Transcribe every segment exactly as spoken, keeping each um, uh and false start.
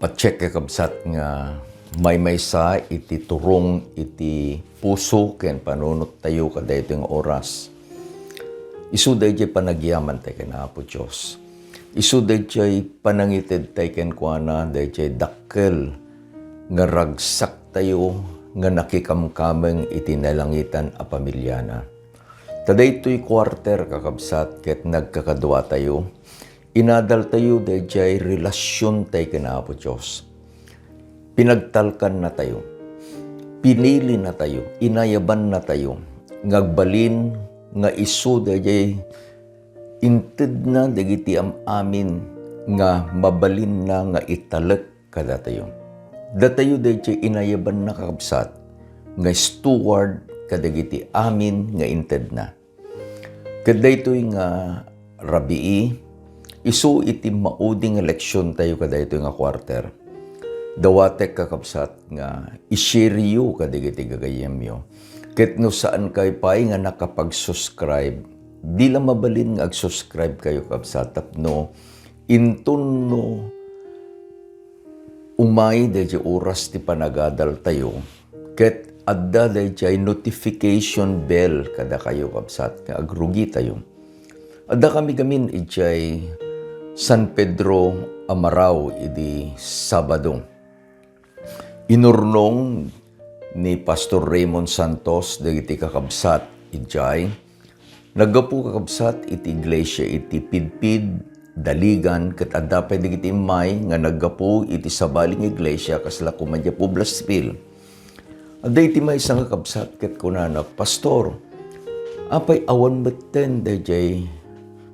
Pacheck, kakabsat, nga maymaysa iti turong iti puso ken panunot tayo kadaytoy nga oras. Isu dayjay panagyaman tay ken Apo Dios. Isu dayjay panangited tay kenkuana, dayjay dakkel nga ragsak tayo nga nakikamkameng iti nalangitan a pamiliana. Ta daytoy quarter, kakabsat, ket nagkakadua tayo. Inadal tayo dayjay relasion tay ken Apo Dios. Pinagtalkan na tayo. Pinili na tayo. Inayaban na tayo. Ngagbalin nga isu dayjay intedna dagiti am-amin nga mabalinna nga italek kadatayo. Datayo dayjay inayabanna, kakabsat, nga steward kadagiti amin nga intedna. Ket daytoy nga rabii, isu iti maudi nga leksion tayo kadaytoy nga quarter. Dawatek, kakabsat, nga i-share yo kadagiti gagayyemyo. Ket no saan kay pay nga nakapag-subscribe, di la mabalin nga ag-subscribe kayo, kabsat, tapno inton no umay dayjay oras ti panagadal tayo, ket adda dayjay notification bell kadakayo, kabsat, nga agrugi tayo. Adda kami gamin idiay San Pedro Amarao idi Sabado. Inurnong ni Pastor Raymond Santos dagiti kakabsat idiay. Naggapu, kakabsat, iti iglesia iti Pidpid, Daligan, ket adda pay dagiti immay nga naggapu iti sabali nga iglesia, kasla koma idiay Poblacion. Adda iti maysa nga kabsat ket kunana, "Pastor, apay awan metten dayjay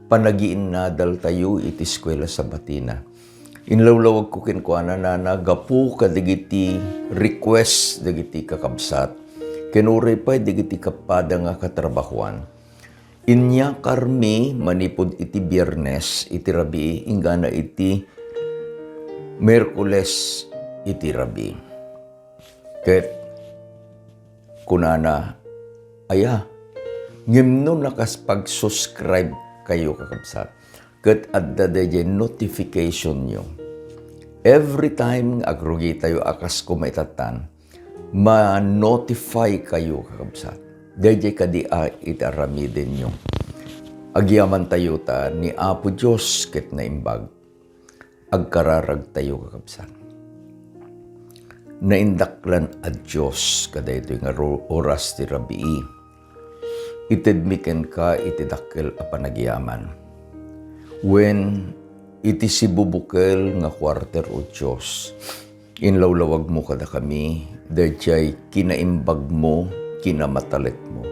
panagiinnadal tayo iti eskuela Sabatina?" Inlawlawagko kenkuana, nana, gapu kadagiti request dagiti kakabsat ken uray pay dagiti kapada nga katrabahuan. Inyakarmi manipud iti Biernes iti rabii inggana iti Miyerkules iti rabii. Ket kunana, "Aya, ngem no nakas pag-subscribe kayo, kakabsat, ket adda dayjay notification-yo, every time nga agrugi tayo a kas koma itattan, ma-notify kayo, kakabsat. Dayjay kadi a iti aramidenyo. Agyaman tayo ta ni Apo Dios ket naimbag." Agkararag tayo, kakabsat. Naindaklan a Dios kadaytoy nga ro-, oras ti rabii. Itedmi kenka iti dakkel a panagyaman. Wen, iti sibubukel nga kuarter, O Dios, inlawlawagmo kadakami dayjay kinaimbagmo, kinamatalekmo.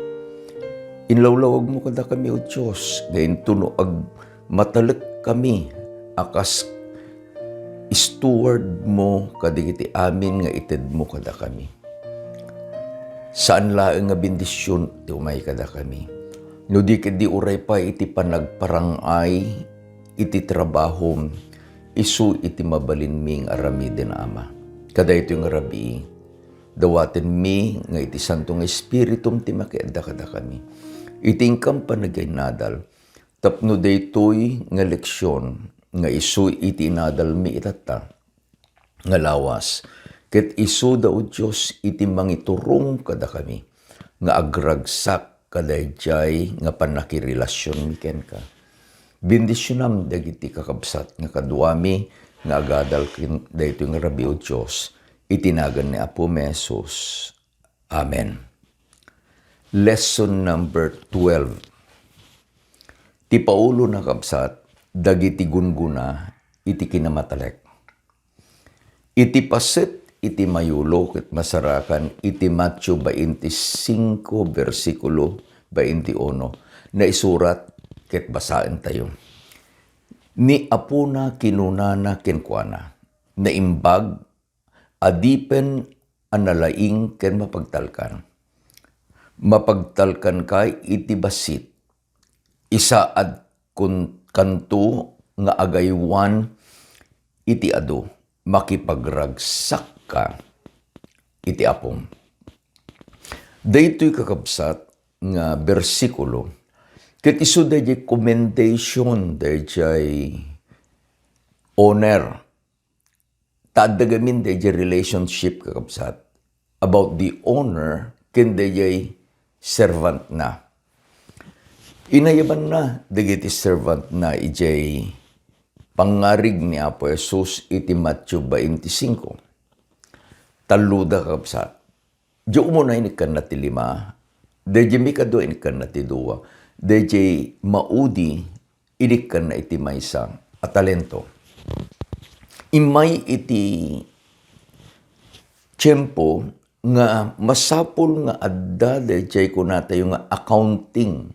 Inlawlawagmo kadakami, O Dios, nga inton no ag-, matalekkami a kas stewardmo kadagiti amin nga itedmo kadakami. Saan laeng nga bendision ti umay kadakami, no di ketdi uray pay iti panagparang-ay iti trabahom, isu iti mabalinmi nga aramiden, Ama. Kadaytoy nga rabii, dawatenmi nga iti Santo nga Espiritum ti makiadda kadakami. Iti inkam panagiinnadal, tapno daytoy nga leksion nga isu iti inadalmi itatta nga lawas, ket isuda, O Dios, iti mangiturong kadakami nga agragsak kadaydiay nga pannakirelasionmi kenka. Bendisionam dagiti kakabsat nga kaduami nga agadal ken daytoy nga rabii, O Dios, iti nagan ni Apomi Jesus. Amen. Lesson number twelve. Ti Paulona, kabsat, dagiti gunggona iti kinamatalek. Iti paset iti mayulo ket masarakan iti Mateo bainti singko, bersikulo bainti uno, naisurat ket basaentayo. Ni Apona kinunana kenkuana, "Naimbag, adipen a nalaing ken mapagtalkan. Mapagtalkanka iti bassit. Isaad kun-, kanto nga agaywan iti adu, makipagragsakka iti Apom." Daytoy, kakabsat, nga bersikulo, ket isu dayjay commendation, dayjay honor Ta adda gamin dayjay relationship, kakabsat, about the owner ken dayjay servantna. Inayabanna dagiti servantna idiay pangngarig ni Apo Jesus iti Mateo twenty-five. Talloda, kakabsat. Diay umuna inikkanna ti lima, dayjay mikadua inikkanna ti dua, dayjay maudi inikkanna iti maysa a talento. Immay iti tiempo nga masapul nga adda dayjay kunatayo nga accounting.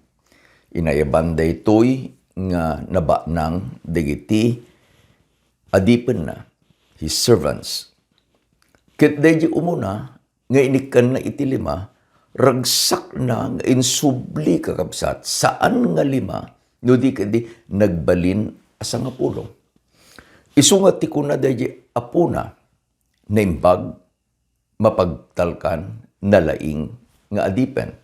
Inayaban daytoy nga nabanag dagiti adipenna, his servants. Ket dayjay umuna nga inikkanna iti lima, ragsakna nga insubli, kakabsat, saan nga lima, no di kadi nagbalin a sangapulo. Isu nga ti kuna dayjay apona, naimbag, mapagtalkan, nalaing nga adipen.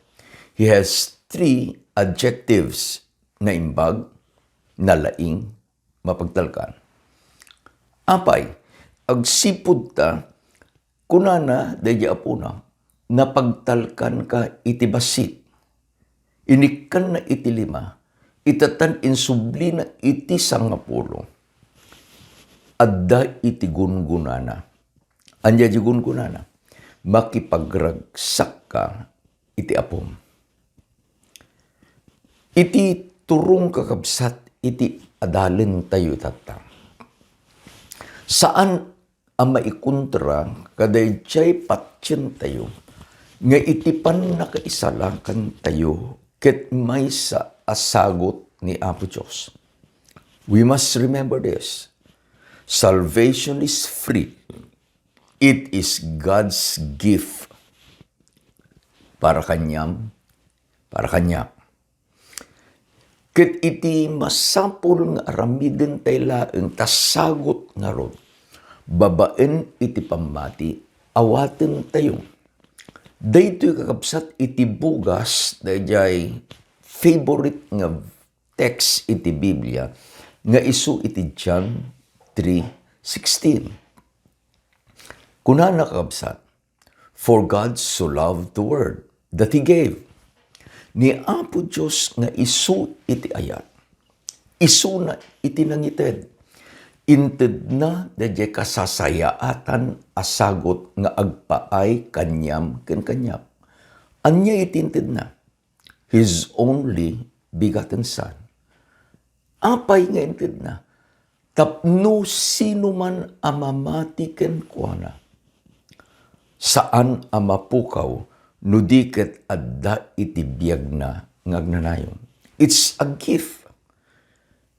He has three adjectives, naimbag, nalaing, mapagtalkan. Apay, agsipud ta, kunana dayjay apona, "Napagtalkanka iti bassit." Inikkanna iti lima, ita tan insublina iti sangapulo. Adda iti gungunana. Ania ti gungunana? Makipagragsakka iti apom. Iti turong, kakabsat, iti adalentayo tatta. Saan a maikontra kadayjay patientayo nga iti pannakaisalakantayo ket maysa a sagut ni Apo Dios. We must remember this. Salvation is free. It is God's gift para kaniam, para kaniak. Ket iti masapul nga aramidentayo laeng ta sagut ngarud, babaen iti pammati, awatentayo. Daytoy, kakabsat, iti bugas dayjay favorite nga text iti Biblia nga isu iti John three sixteen. Kunana, kakabsat, "For God so loved the world that He gave." Ni Apo Dios nga isu iti ayat, isuna iti nangited. Intedna dayjay kasasayaatan a sagut nga agpaay kaniam ken kaniak. Ania iti intedna? His only begotten Son. Apay nga intedna? Tapno sinuman a mamati kenkuana, saan a mapukaw no di ket adda iti biagna nga agnanayon. It's a gift.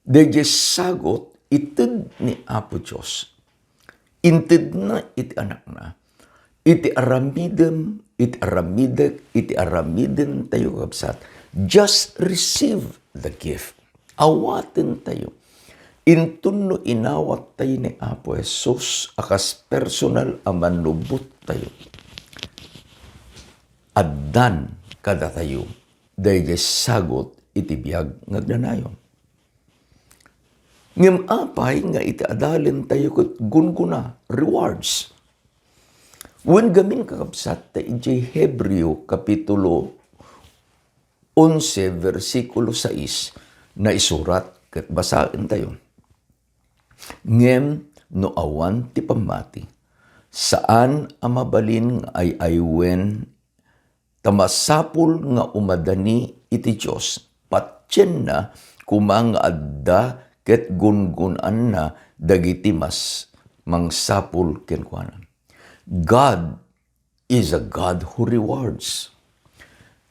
Dayjay sagut, ited ni Apo Dios. Intedna iti Anakna. Iti aramidem, iti aramidek, iti aramidentayo, kabsat, just receive the gift. Awatentayo. Inton no inawattayo ni Apo Jesus a kas personal a mannubottayo, addan kadatayo dayjay sagut iti biag nga agnanayon. Ngem apay nga iti adalentayo ket gunggona, rewards? Wen gamin, kakabsat, ta idiay Hebreo Kapitulo onse, bersikulo sais, naisurat ket basaentayo. Ngem no awan ti pammati, saan a mabalin nga ay-aywen ta masapul nga umadani iti Dios, patienna koma nga adda ket gunggona dagiti mas mangsapul kenkuana. God is a God who rewards.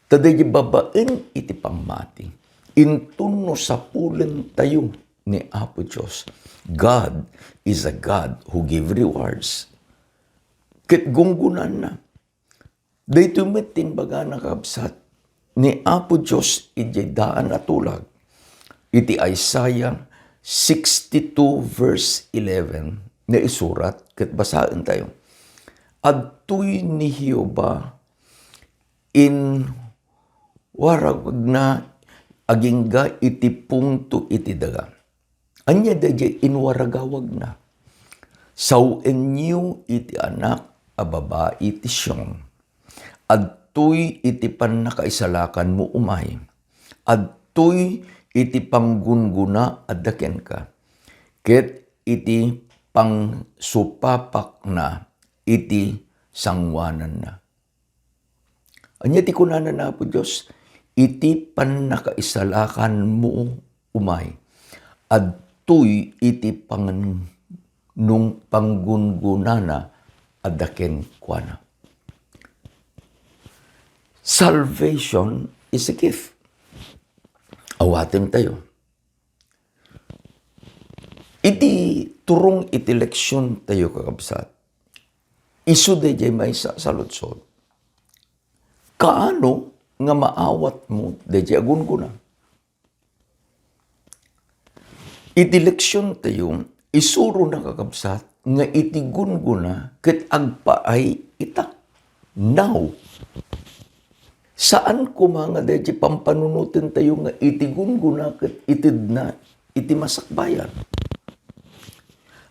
Ta daydi babaen iti pammati, inton no sapulentayo ni Apo Dios, God is a God who give rewards. Ket gunggonana, daytoy met ti imbagana, kabsat, ni Apo Dios idiay daan a tulag. Iti Isaiah sixty-two verse eleven, naisurat ket basaentayo, "Adtoy ni Jehovah inwaragawagna agingga iti pungto iti daga." Ania daydiay inwaragawagna? Sawenyo iti anak a babai ti Sion. Adtoy iti pannakaisalakanmo umay. Adtoy iti panggunggona adda kenka, ket iti pangsupapakna iti sangoananna. Ania ti kunana ni Apo Dios? Iti pannakaisalakanmo umay, adtoy iti pangan-, nung panggungonana adda kenkuana. Salvation is a gift. Awatentayo. Iti turong iti leksiontayo, kakabsat, isu daydiay maysa a saludsod. Kaano nga maawatmo daydiay a gunggona? Iti leksiontayo, isurona, kakabsat, nga iti gunggona ket agpaay ita. Now, saan koma nga daydiay pampanunotentayo nga iti gunggona ket itedna iti masakbayan.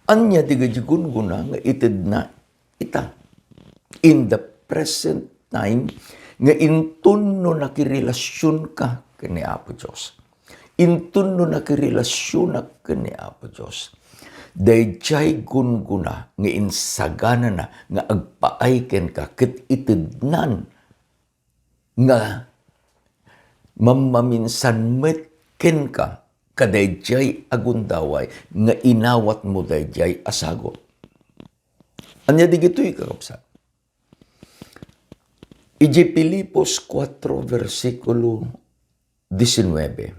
Ania dagiti gunggona nga itedna ita in the present time nga inton no nakirelasionka ken ni Apo Dios? Inton no nakirelasionak ken ni Apo Dios, daydiay gunggona nga insaganana nga agpaay kenka ket itednan nga mammaminsan met kenka kadaydiay a gundaway nga inawatmo daydiay a sagut. Ania dagitoy, kakabsat? Idiay Filipos kuatro, bersikulo disinnuebe,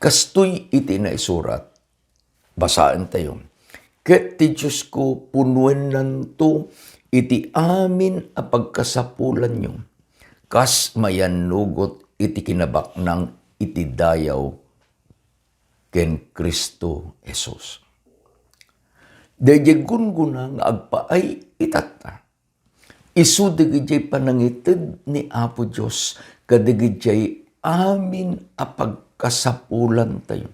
kastoy iti naisurat, basaentayo, "Ket ti Diosko punuennanto iti amin a pagkasapulanyo, kas mayannugot iti kinabaknang iti dayaw ken Cristo Jesus." Daydiay gunggona nga agpaay itatta, isu dagiti panangited ni Apo Dios kadagiti amin a pagkasapulantayo.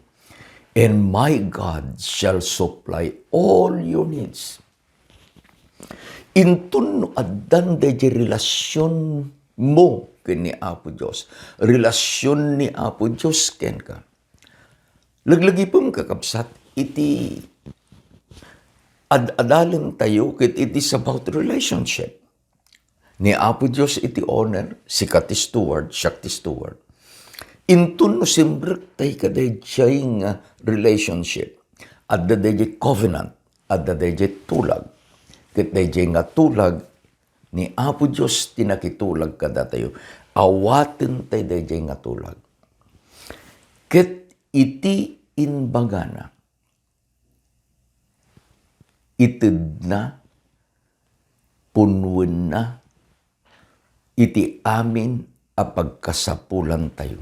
"And my God shall supply all your needs." Inton no addan daydiay relasionmo ken ni Apo Dios, relasion ni Apo Dios kenka, laglagipem, kakabsat, iti ad-adalentayo ket it is about relationship. Ni Apo Dios iti owner, sika ti steward, siak ti steward. Inton no simrektayo kadaydiay nga relationship, adda daydiay covenant, adda daydiay tulag. Ket daydiay nga tulag, ni Apo Dios ti nakitulag kadatayo. Awatentayo daydiay nga tulag. Ket iti imbagana, itedna, punuenna iti amin a pagkasapulantayo.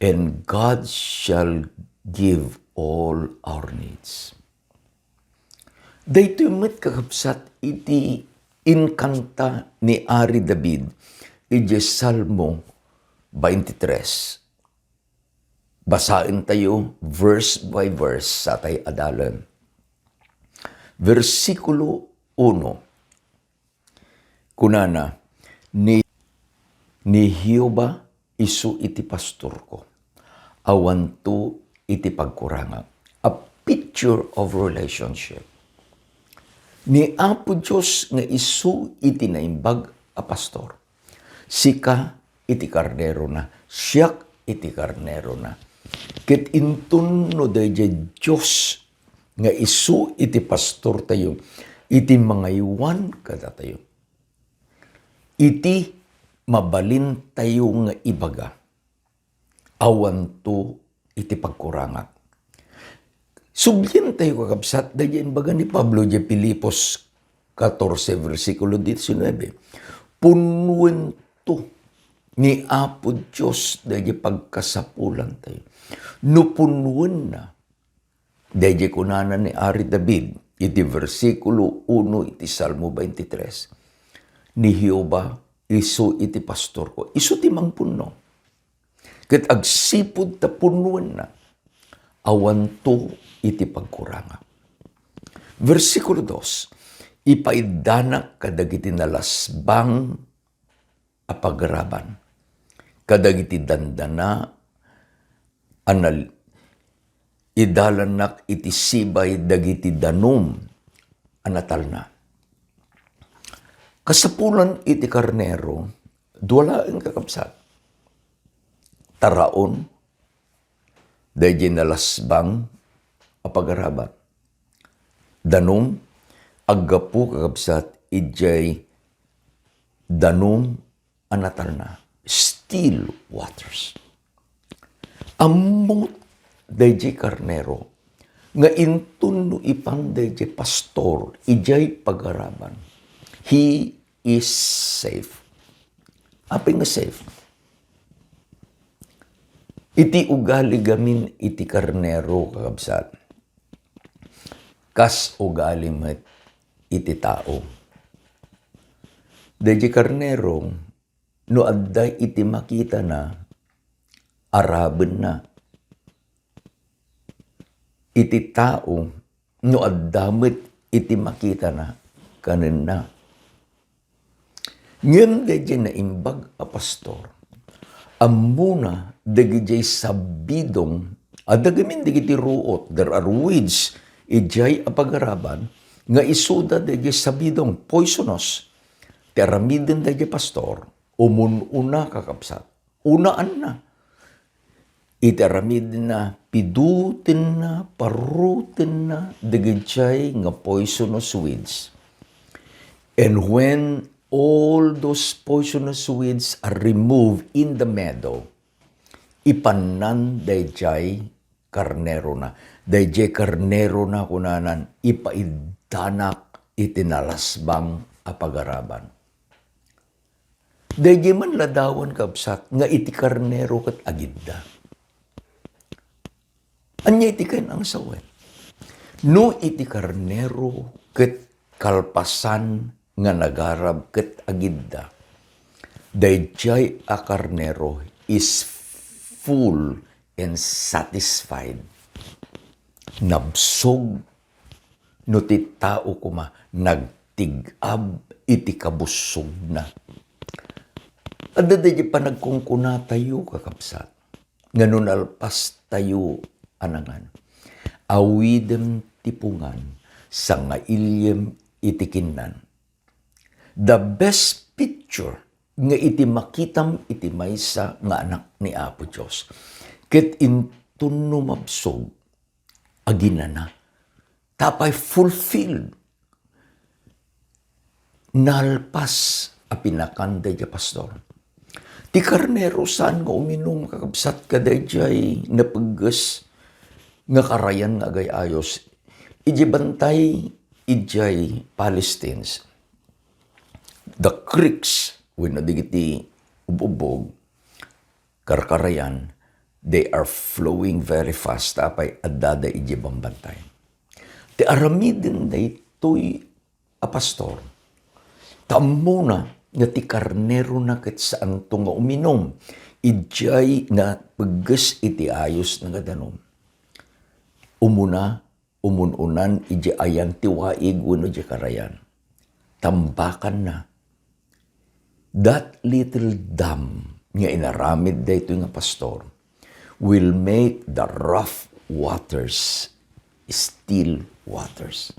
"And God shall give all our needs." Daytoy met, kakabsat, iti inkanta ni Ari David idiay Salmo twenty-three. Basaentayo verse by verse, satay adalen. Bersikulo uno. Kunana, "Ni, ni Jehovah isu iti pastorko, awanto iti pagkurangak." A picture of relationship. Ni Apo Dios nga isu iti naimbag a pastor. Sika iti karnerona, siak iti karnerona. Ket inton no daydiay Dios nga isu iti pastortayo, iti mangaywan kadatayo, iti mabalintayo nga ibaga, "Awanto iti pagkurangak." Sublientayo, kakabsat, daydiay imbaga ni Pablo idiay Filipos catorce, bersikulo diecinuebe, "Punuento ni Apo Dios daydiay pagkasapulantayo." No punuenna, daydiay kunana ni Ari David iti bersikulo uno iti Salmo twenty-three, "Ni Jehovah isu iti pastorko." Isu ti mangpunno. Ket agsipud ta punuenna, awanto iti pagkurangak. Versikulo dos, "Ipaiddanak kadagiti nalasbang a pagaraban, kadagiti dandana a nal-, idalannak iti sibay dagiti danum a natalna." Kasapulan iti karnero, dua laeng, kakabsat. Taraon, daydiay nalasbang a pagaraban. Danum, aggapu, kakabsat, idiay danum a natalna, still waters. Ammot daydiay karnero nga inton no ipan daydiay pastor idiay pagaraban, he is safe. Apay nga safe? Iti ugali gamin iti karnero, kakabsat, kas ugali met iti tao. Daydiay karnero, no adda iti makitana, arabenna. Iti tao, no adda met iti makitana, kanenna. Ngem daydiay naimbag a pastor, ammona dagidiay sabidong, adda gamin dagiti ruot, there are weeds, idiay a pagaraban, nga isuda daydiay sabidong, poisonous. Ti aramiden daydiay pastor, umun-una, kakabsat. Unaanna, iti aramidenna, pidutenna, parutenna dagidiay nga poisonous weeds. And when all those poisonous weeds are removed in the meadow, ipannan daydiay karnerona. Daydiay karnerona, kunanan, ipaiddanak iti nalasbang a pagaraban. Daydiay man ladawan, kabsat, nga iti karnero ket agidda. Ania iti kayatna nga sawen? No iti karnero ket kalpasan nga nagarab ket agidda, daydiay a karnero is full and satisfied. Nabsog no ti tao koma nagtig-ab iti kabussogna. Adda daydiay panagkunkunatayo, kakabsat, nga no nalpastayo a nangan, awidem ti pungan, sangailiem iti kinnan. The best picture nga iti makitam iti maysa nga anak ni Apo Dios, ket inton no mabsog, aginana. Tapay fulfilled. Nalpas a pinakan daydiay pastor. Ti karnero saan nga uminum, kakabsat, kadaydiay napegges nga karayan nga agay-ayos. Idiay bantay, idiay Palestines, the creeks, wenno dagiti ub-ubbog, karkarayan, they are flowing very fast, apay addada idiay bambantay. Ti aramiden daytoy a pastor, ta ammona nga ti karnerona ket saanto nga uminum idiay napegges iti ayos nga danum. Umuna, umun-unan idiay ayan ti waig wenno idiay karayan. Tambakanna. That little dam nga inaramid daytoy nga pastor will make the rough waters still waters.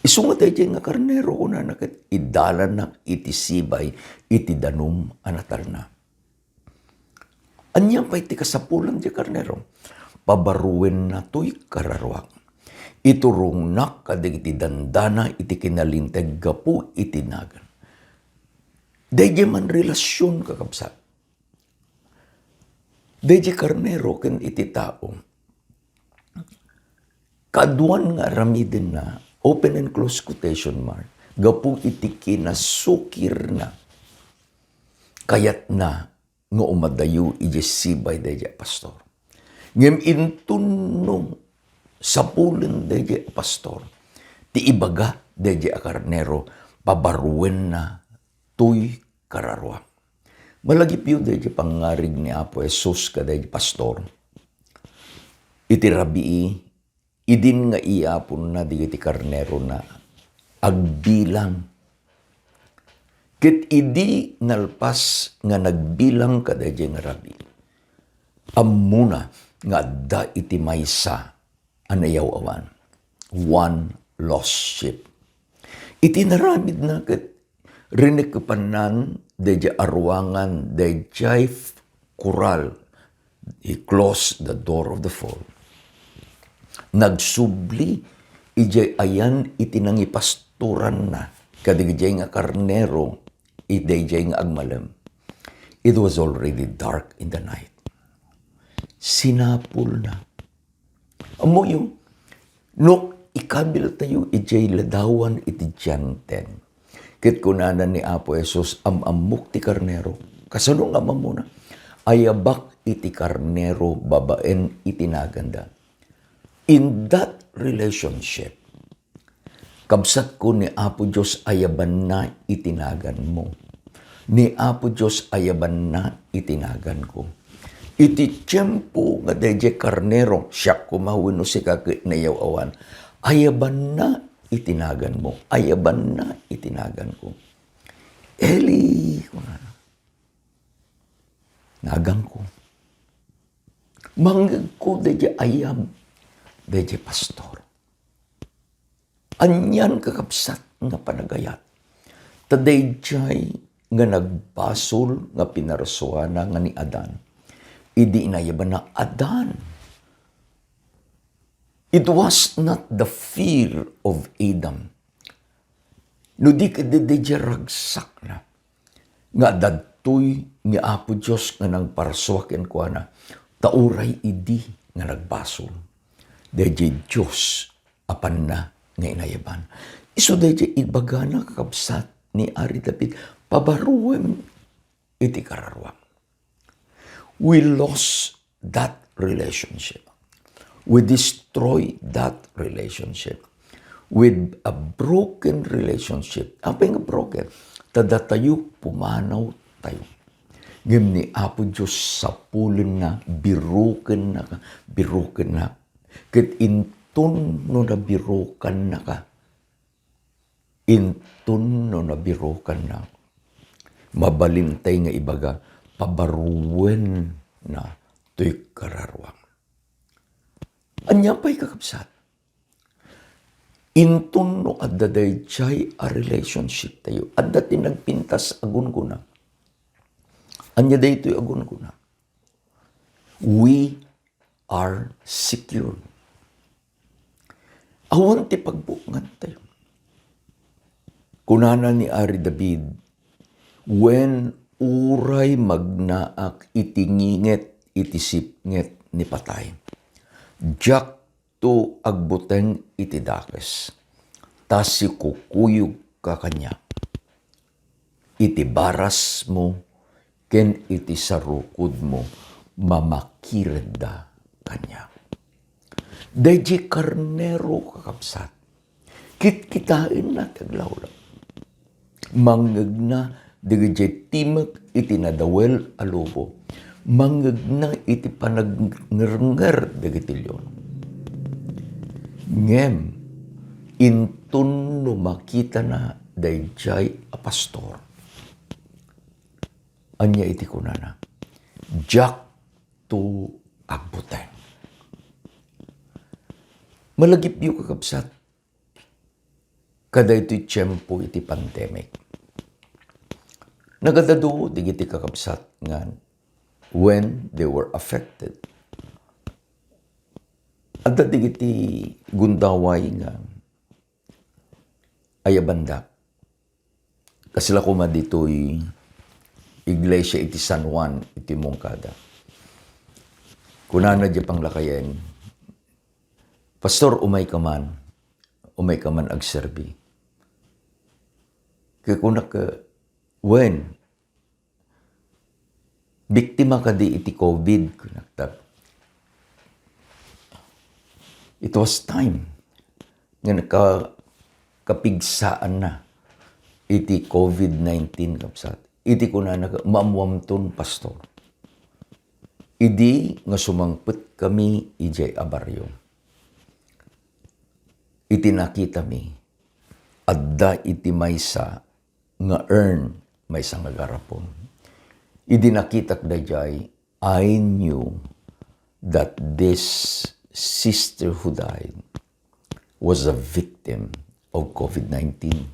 Isu nga daydiay nga karnero, kunana ket, idalannak iti sibay iti danum a natalna. Ania pay ti kasapulan ti karnero? Pabaruenna toy kararuak. Iturongnak kadagiti dandana iti kinalinteg gapu iti nagan. Daydiay man relasion, kakabsat. Daydiay karnero ken iti tao. Kaduan nga aramidenna, open and close quotation mark, gapu iti kinasukirna, kayatna nga umadayo idiay sibay daydiay a pastor. Ngem inton no sapulen daydiay a pastor ti ibaga daydiay a karnero, pabaruenna toy kararuak. Malagipyo daydiay pangngarig ni Apo Jesus kadaydiay pastor. Iti rabii, Idin nga iyaponna dagiti karnerona, agbilang. Ket idi nalpas nga nagbilang kadaydiay nga rabii, ammona nga adda iti maysa a nayaw-awan, one lost sheep. Iti naramidna ket rinekepannan daydiay a ruangan daydiay f-, koral. He closed the door of the fold. Nagsubli idiay ayan iti nangipastoranna kadagijay nga karnero, iti daydiay nga agmalem. It was already dark in the night. Sinapulna. Ammoyo, no ikabiltayo idiay ladawan iti John ten, ket kunana ni Apo Jesus, "Am-ammok ti karnero." Kasano nga am-ammona? Ayabak iti karnero babaen iti naganda. In that relationship, kabsatko, ni Apo Dios ayabanna iti naganmo. Ni Apo Dios ayabanna iti naganko. Iti tiempo nga daydiay karnero, siak koma wenno sika ket nayaw-awan, ayabanna iti naganmo, ayabanna iti naganko. "Eli," kunana, "naganko. Mangngegko daydiay ayab daydiay pastor." Anian, kakabsat, nga panagayat? Ta daydiay nga nagbasol nga pinarsuana nga ni Adan, idi inayabanna, Adan. It was not the fear of Adam. No di ket daydiay ragsakna nga adda daytoy ni Apo Dios nga nangparsua kenkuana, ta uray idi nga nagbasol, daydiay Dios apanna nga inayaban. Isu daydiay ibagana, kakabsat, ni Ari David, "Pabaruem iti kararuam." We lost that relationship. We destroy that relationship with a broken relationship. Apay nga broken? Ta datayo, pumanawtayo. Ngem ni Apo Dios, sapulenna, birukennaka, birukennak. Ket inton no nabirukannaka, inton no nabirukannak, mabalintay nga ibaga, pabaruenna toy kararuam. Ania pay, kakabsat? Inton no adda daydiay a relationship tayo, adda ti nagpintas a gunggona. Ania daytoy a gunggona? We are secure. Awan ti pagbugngantayo. Kunana ni Ari David, "Wen uray magnaak iti nginget iti sipnget ni patay, diakto agbuteng iti dakes, ta sikukuyogka kaniak. Iti barasmo ken iti sarukodmo mamakiredda kaniak." Daydiay karnero, kakabsat, kitkitaenna ti aglawlaw. Mangngegna dagiti timek iti nadawel a lobo. Mangngegna iti panagngerngeran dagiti leon. Ngem inton no makitana daydiay a pastor, ania iti kunana? "Diakto agbuteng." Malagipyo, kakabsat, kadaytoy tiempo iti pandemic. Nagadu dagiti kakabsat nga when they were affected, adda dagiti gundaway nga ayabanda. Kasla koma ditoy iglesia iti San Juan iti Moncada. Kunana diay panglakayen, "Pastor, umayka man, umayka man agserbi." Ket kunak, "Wen, biktima kadi iti covid?" kunak. It was time nga naka-, kapigsaanna iti covid nineteen, kabsat. Iti kunana, "Maammuamton, Pastor. Idi nga sumangpetkami idiay a barrio, Iti nakitami, adda iti maysa nga urn, maysa nga garapon. Idi nakitak daydiay, I knew that this sister who died was a victim of covid nineteen.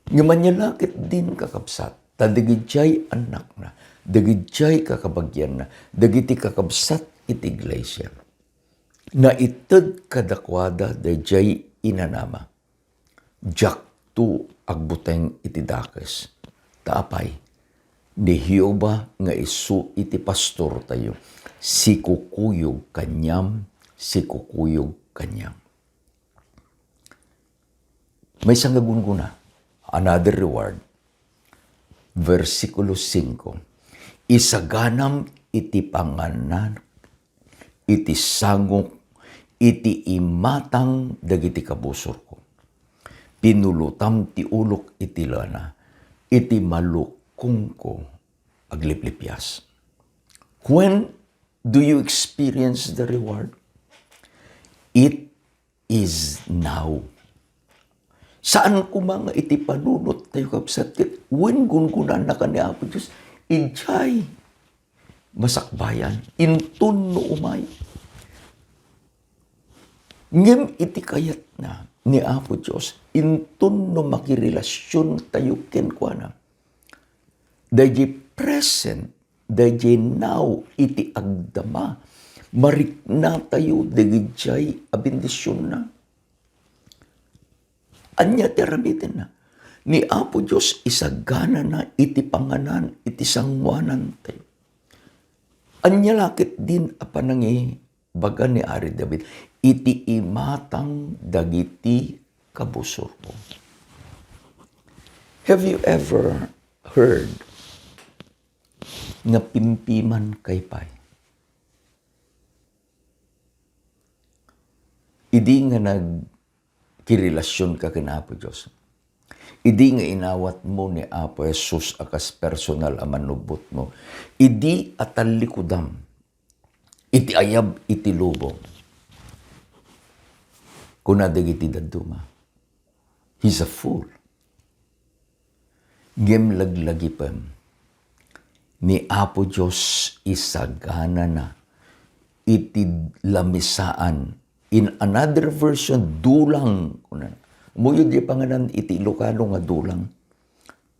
Ngem ania la ketdin, kakabsat, ta dagidiay annakna, dagidiay kakabagianna, dagiti kakabsat iti iglesia, naited kadakuada daydiay inanama. Diakto agbuteng iti dakes. Ta apay, ni Jehovah nga isu iti pastortayo, sikukuyog kaniam, sikukuyog kaniam. Maysa nga gunggona, another reward. Versikulo singko, "Isaganam iti panganan, iti sangok, iti imatang dagiti kabusorko. Pinulotam ti ulok iti lana, iti malukongko agliplipias." When do you experience the reward? It is now. Saan koma nga iti panunot tayo, kabsat, ket wen gungunanna ka ni Apo Dios, idiay masakbayan, inton no umay. Ngem iti kayatna ni Apo Dios, inton no makirelasyon tayo kenkuana, daydi present, daydi now, iti agdama, mariknatayo dagidiay a bendisionna. Ania ti aramidenna? Ni Apo Dios isaganana iti panganan, iti sangoanantayo. Ania la ketdin a panangi- Baga ni Ari David, "Iti imatang dagiti kabusorko." Have you ever heard nga pimpimankay pay? Idi nga nagkirelasionka ken Apo Dios, idi nga inawatmo ni Apo Jesus a kas personal a mannubbotmo, idi a tallikudam iti ayab iti lubong. Kuna dagiti dadduma, "He's a fool." Ngem laglagipem, ni Apo Dios isaganana iti lamisaan. In another version, dulang, kuna. Umuyod di panganan iti Ilocano nga dulang.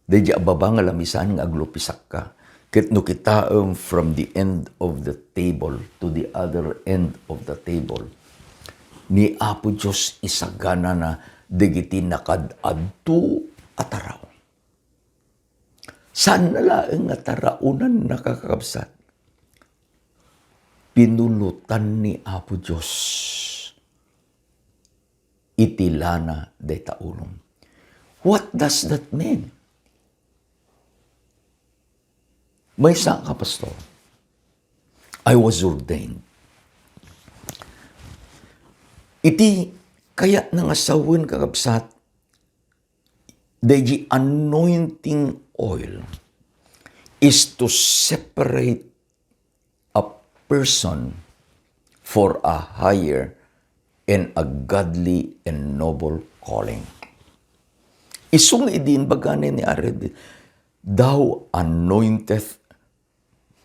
Daydi a baba nga lamisaan nga aglupisakka. Ket no kitaem from the end of the table to the other end of the table, ni Apo Dios isaganana dagiti nakaad-adto a taraon. Saanna laeng nga taraonanna, kakabsat. Pinulotan ni Apo Dios iti lana dayta ulom. What does that mean? Maysa ka, Pastor, I was ordained. Iti kayatna nga sawen, kakabsat, the anointing oil is to separate a person for a higher and a godly and noble calling. Isu nga idi imbaga ni Ari David, "Thou anointeth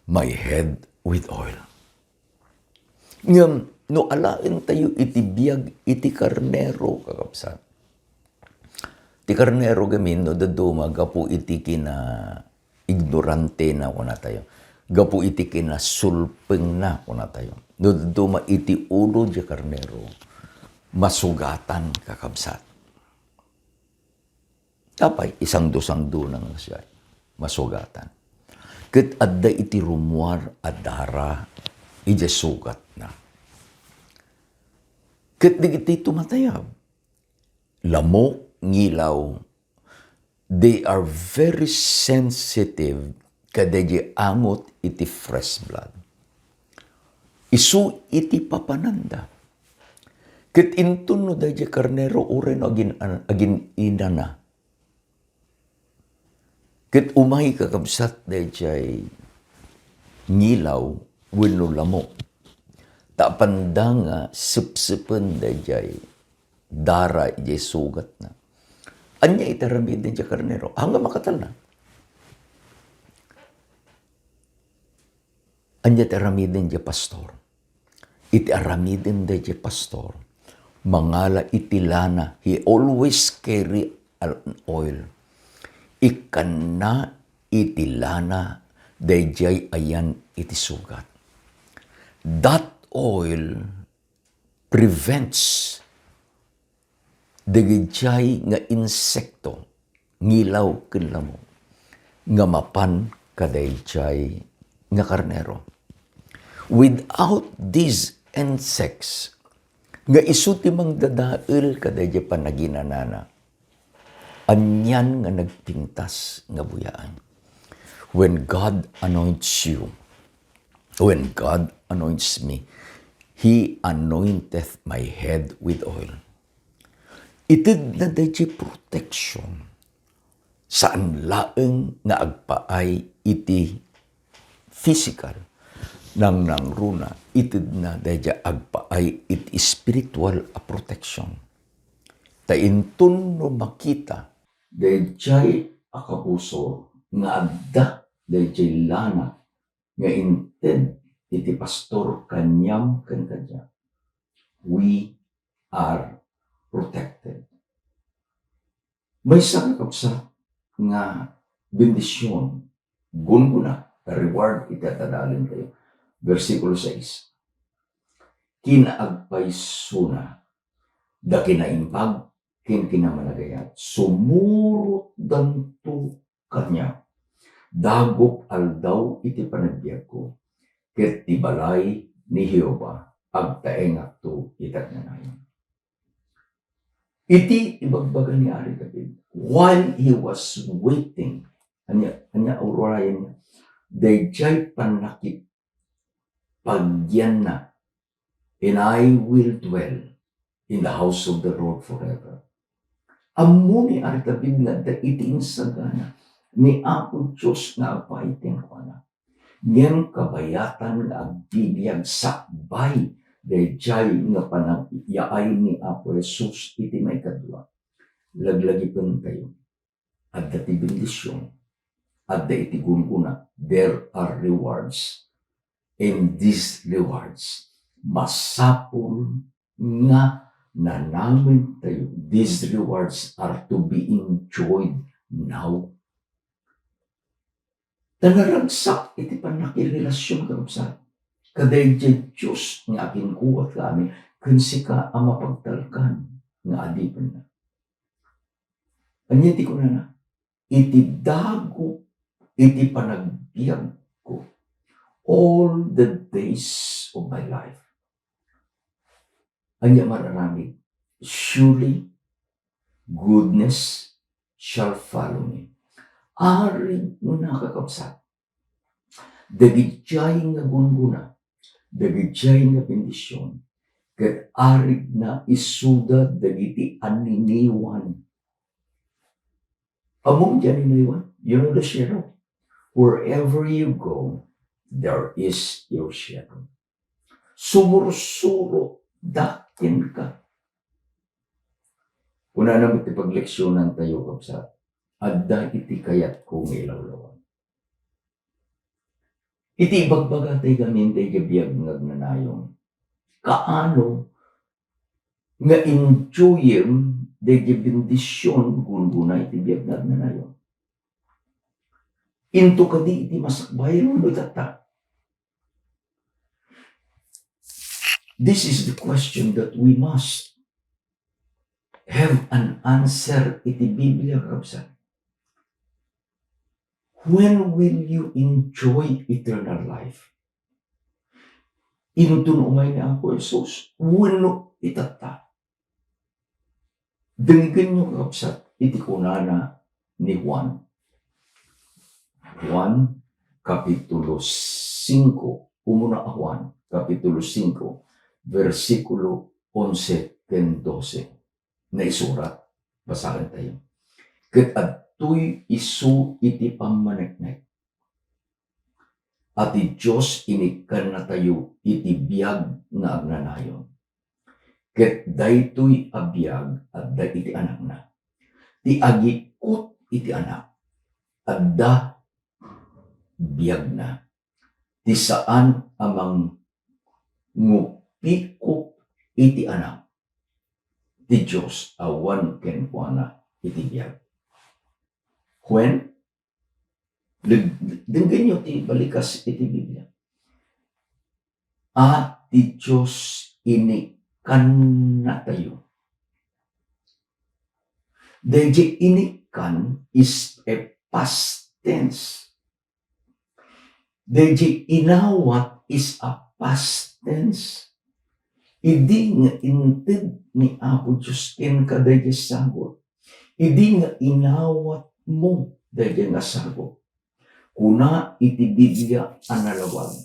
my head with oil." Ngem no alaentayo iti biag iti karnero, kakabsat, ti karnero gamin no dadduma gapu iti kina ignorantena, kunatayo. Gapu iti kinasulpengna, kunatayo. No dadduma iti ulo ti karnero, masugatan, kakabsat. Apay, isangdo-sangdo na nga siya, masugatan. Ket adda iti rummuar a dara idiay sugatna. Ket dagiti tumatayab, lamok, ngilaw, they are very sensitive kadaydi angot iti fresh blood. Isu iti papananda. Ket inton no daydi karnero uray no agin-, agin-inana, ket umay, kakabsat, daydiay ngilaw wenno lamok, ta apanda nga sepsepen daydiay dara idiay sugatna. Ania iti aramiden ti karnero? Haan nga makatalna. Ania ti aramiden ti pastor? Iti aramiden daydiay pastor, mangala iti lana, he always carry an oil. Ikkanna iti lana daydiay ayan iti sugat. That oil prevents dagijay nga insekto, ngilaw ken lamo, nga mapan kadayjay nga karnero. Without these insects, nga isu ti mangdadael kadayjay panaginanana, anian nga nagpintas nga buyaan? When God anoints you, when God anoints me, He anointeth my head with oil. Itedna dayjay protection. Saan laeng nga agpaay iti physical, nangnangruna, itedna dayjay agpaay iti spiritual a protection. Ta inton no makita dayjay a kabusor nga adda dayjay lana nga inted iti pastor kaniam ken kaniak, we are protected. Maysa nga kabsat nga bendision, gunggona, reward iti adda dalentayo. Bersikulo sais, kinaagpaysona da kinaimbag ken kinamanagayat, sumurotdanto kaniak. Dagup aldaw iti panagbiagko, ket ti balay ni Jehovah agtaengakto iti agnanayon. Iti ibagbaga ni Ari David, while he was waiting, ania, ania, urayen niya, dayjay pannakipagyanna, "And I will dwell in the house of the Lord forever." Ammo ni Ari David nga adda iti insagana ni Apo Dios nga agpaay kenkuana. Ngem kabayatan nga agbibiag sakbay dayjay nga panagyaay ni Apo Jesus iti maikadua. Laglagipentayo. Adda ti bendision, adda iti gunggona. There are rewards. And these rewards, masapul nga nanamentayo. These rewards are to be enjoyed now. Ta naragsak iti pannakirelasion, kabsat, kadaydiay Dios nga aginkuwat nga amin ken sika a mapagtalkan nga adipenna. Ania ti kunana? Iti dagup iti panagbiagko all the days of my life. Ania mararamid? Surely goodness shall follow me. Arig nga nakakabsat, dagidiay nga gunggona, dagidiay nga bendision, ket arig na isuda dagiti aniniwan. Ammom ti aniniwan? You know the shadow? Wherever you go, there is your shadow. Sumursurotda kenka. Kunana met ti pagleksionantayo, kabsat, adda iti kayatko nga ilawlawa. Iti ibagbagatayo ngamin daydiay biag nga agnanayon, kaano nga enjoyem daydiay bendision gunggona iti biag nga agnanayon? Into kadi iti masakbayan wenno itatta? This is the question that we must have an answer iti Biblia, kabsat. When will you enjoy eternal life? Inton umay ni Apo Jesus wenno itatta? Dengngenyo, kabsat, iti kunana ni Juan. Juan, Kapitulo singko, umuna a Juan, Kapitulo singko, bersikulo onse ken dose. Naisurat, basaentayo. Ket adtoy isu iti pammaneknek a ti Dios inikkannatayo iti biag nga agnanayon. Ket daytoy a biag adda iti Anakna. Ti agikut iti Anak, adda biagna. Ti saan a mangupikop iti Anak ti Dios awan kenkuana iti biag. Wen, leg-, denggenyo ti balikas iti Biblia. A ti Dios inikkannatayo. Daydiay inikkan is a past tense. Daydiay inawat is a past tense. Idi nga inted ni Apo Dios kenka daydiay sagut, idi nga inawatmo daydiay nga sagut, kuna iti Biblia a nalawag,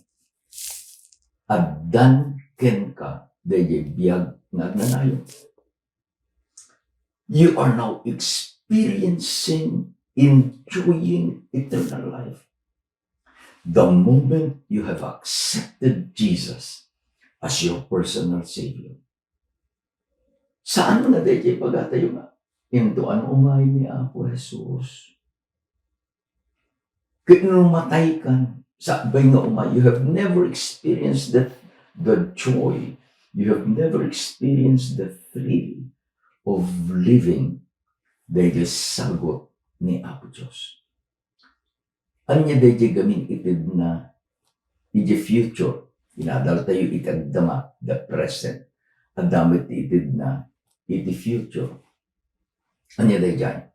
addan kenka daydiay biag nga agnanayon. You are now experiencing, enjoying eternal life the moment you have accepted Jesus as your personal Savior. Saan nga daydiay pagatayo nga, intoan umay ni Apo Jesus. Ket no mataykan, sakbay nga umay, you have never experienced that, the joy. You have never experienced the thrill of living daydiay sagut ni Apo Dios. Ania daydiay gamin itedna iti future? Inadaltayo iti agdama, the present. Adda met ti itedna iti future. Ania daydiay?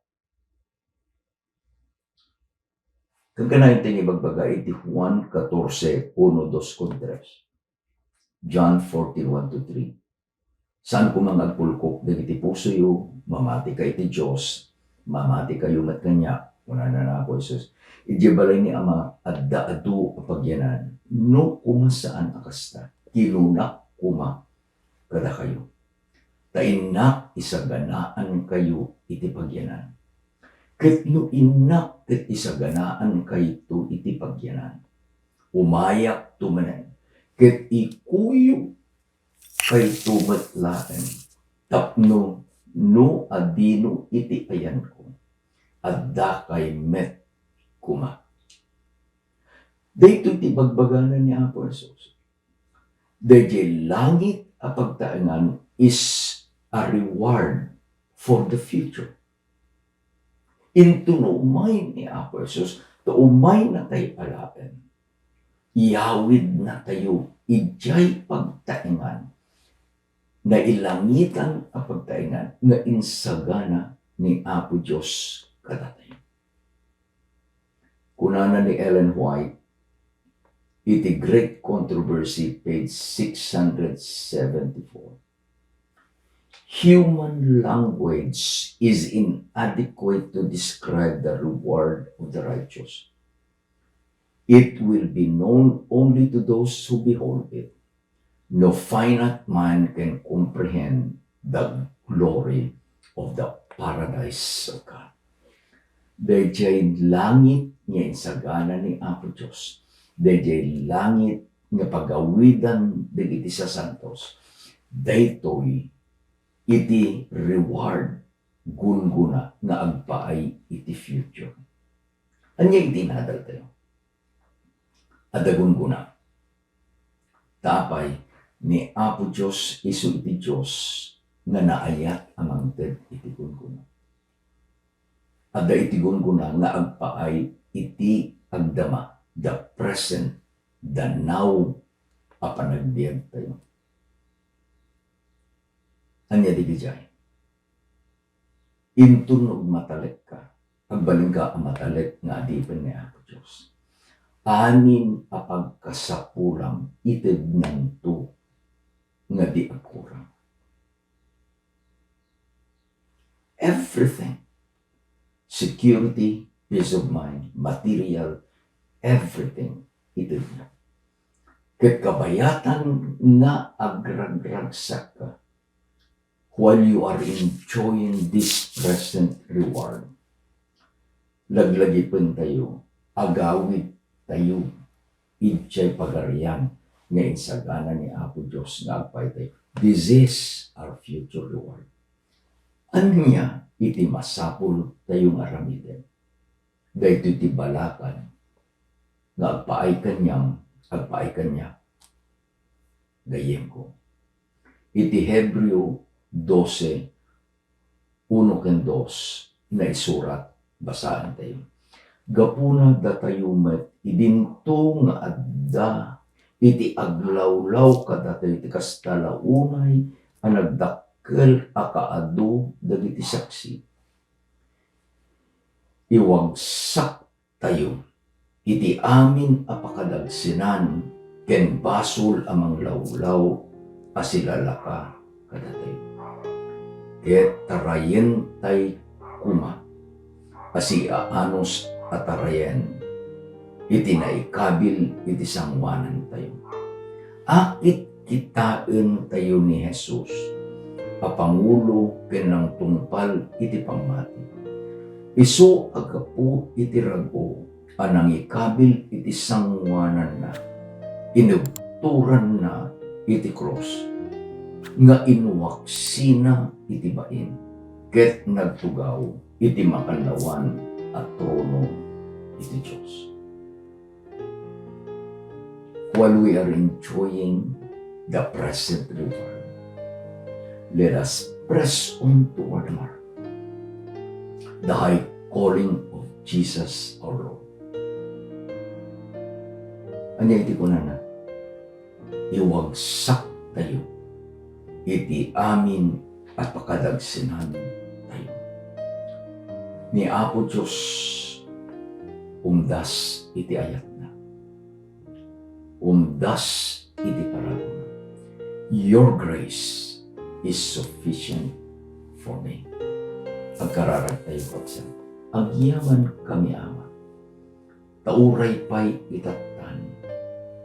Kankanayon ti ibagbaga iti Juan catorce, uno, dos, kun tres. John fourteen, one to three. Saan koma nga agpulkok dagiti pusoyo, mamatika iti Dios, mamatikayo met kaniak, kunana ni Apo Jesus. Idiay balay ni Ama, adda adu a pagyanan. No koma saan a kasta, kinunak koma kadakayo. Ta innak isaganaankayo iti pagyanan. Ket no innak ket isaganaankayo iti pagyanan, umayakto manen, ket ikuyogkayto met laeng, tapno no adino iti ayanko, addakay met koma. Daytoy ti bagbagana ni Apo Jesus. Daydiay langit a pagtaengan is a reward for the future. Inton umay ni Apo Jesus, ta umaynatay alaen, iyawidnatayo idiay pagtaengan, nailangitan a pagtaengan nga insagana ni Apo Dios kadatayo. Kunana ni Ellen White iti Great Controversy, page six hundred seventy-four, "Human language is inadequate to describe the reward of the righteous. It will be known only to those who behold it. No finite mind can comprehend the glory of the paradise of God." Daydiay langit nga insagana ni Apo Dios, daydiay langit nga pagawidan dagiti sasantos, daytoy iti reward, gunggona nga agpaay iti future. Ania iti inadaltayo? Adda gunggona. Ta apay, ni Apo Dios isu iti Dios nga naayat a mangted iti gunggona. Adda iti gunggona nga agpaay iti agdama, the present, the now a panagbiagtayo. Ania dagijay? Inton no agmatalekka, agbalinka a matalek nga adipen ni Apo Dios. Amin a pagkasapulam itednanto nga di agkurang. Everything. Security, peace of mind, material, everything itedna. Ket kabayatan nga agragragsakka, while you are enjoying this present reward, laglagipentayo, agawidtayo idiay Pagarian nga insagana ni Apo Dios nga agpaytayo. This is our future reward. Ania iti masapul tayo nga aramiden? Daytoy ti balakan nga agpaay kaniam, agpaay kaniak, gayyemko. Iti Hebreo dose, uno ken dos, naisurat, basaentayo. Gapuna datayo met idinto nga adda iti aglawlaw kadatayo ti kasta la unay a nagdakkel a kaadu dagiti saksi. Iwagsaktayo iti amin a pakadagsenan ken basol a manglawlaw a silalaka kadatayo. Ket tarayentay koma a siaanus a tarayen iti naikabil iti sangoanantayo. Akitkitaentayo ni Jesus a pangulo ken nangtungpal iti pammati. Isu a gapu iti rag-o a nangikabil iti sangoananna, inubtoranna iti krus, nga inwaksina iti bain, ket nagtugaw iti makannawan a trono iti Dios. While we are enjoying the present reward, let us press on toward the mark, the high calling of Jesus our Lord. Ania iti kunana? Iwagsaktayo iti amin a pakadagsenantayo. Ni Apo Dios umdas iti ayatna. Umdas iti paragona. Your grace is sufficient for me. Agkararagtayo, kabsat. Agyamankami, Ama. Ta uray pay itattan,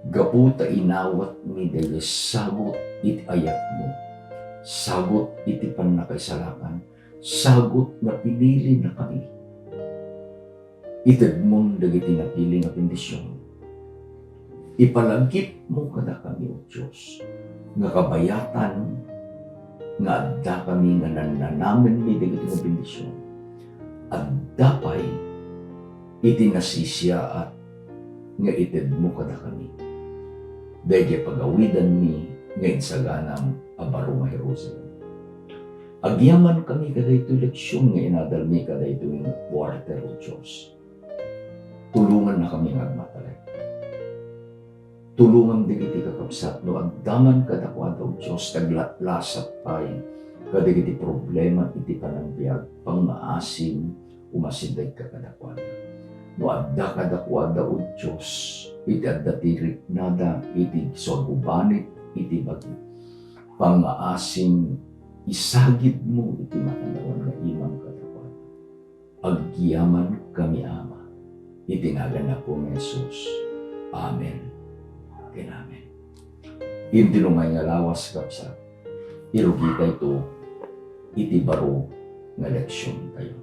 gapu ta inawatmi daydiay sagut iti ayatmo, sagut iti pannakaisalakan, sagut nga pinilinakami. Itedmon dagiti napili nga bendision. Ipalagipmo kadakami, O Dios, nga kabayatan nga addakami nga nannanamenmi dagiti nga bendision. Adda pay iti nasisiaat nga itedmo kadakami daydiay pagawidanmi nga insaganam a baro nga Jerusalem. Agyamankami kadaytoy leksion nga inadalmi kadaytoy nga quarter, O Dios. Tulongannakami nga agmatalek. Tulongam dagiti kakabsat no adda man kadakuada, O Dios, ti aglatlasat pay kadagiti problema iti panagbiag, pangngaasim, umasidegka kadakuada. No adda kadakuada, O Dios, iti adda ti riknada iti suagubanit iti bagi, pangngaasim, isagidmo iti makannawan nga imam kadakuada. Agyamankami, Ama, iti nagan ni Apo Jesus. Amen ken amen. Intinongay nga lawas, kabsat, irugitayto iti baro nga leksiontayo.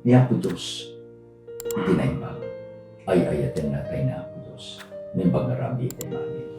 Ni Apo Dios, iti naimbag, ay-ayatenna tayo ni Apo Dios. Naimbag nga rabii tayo, amen.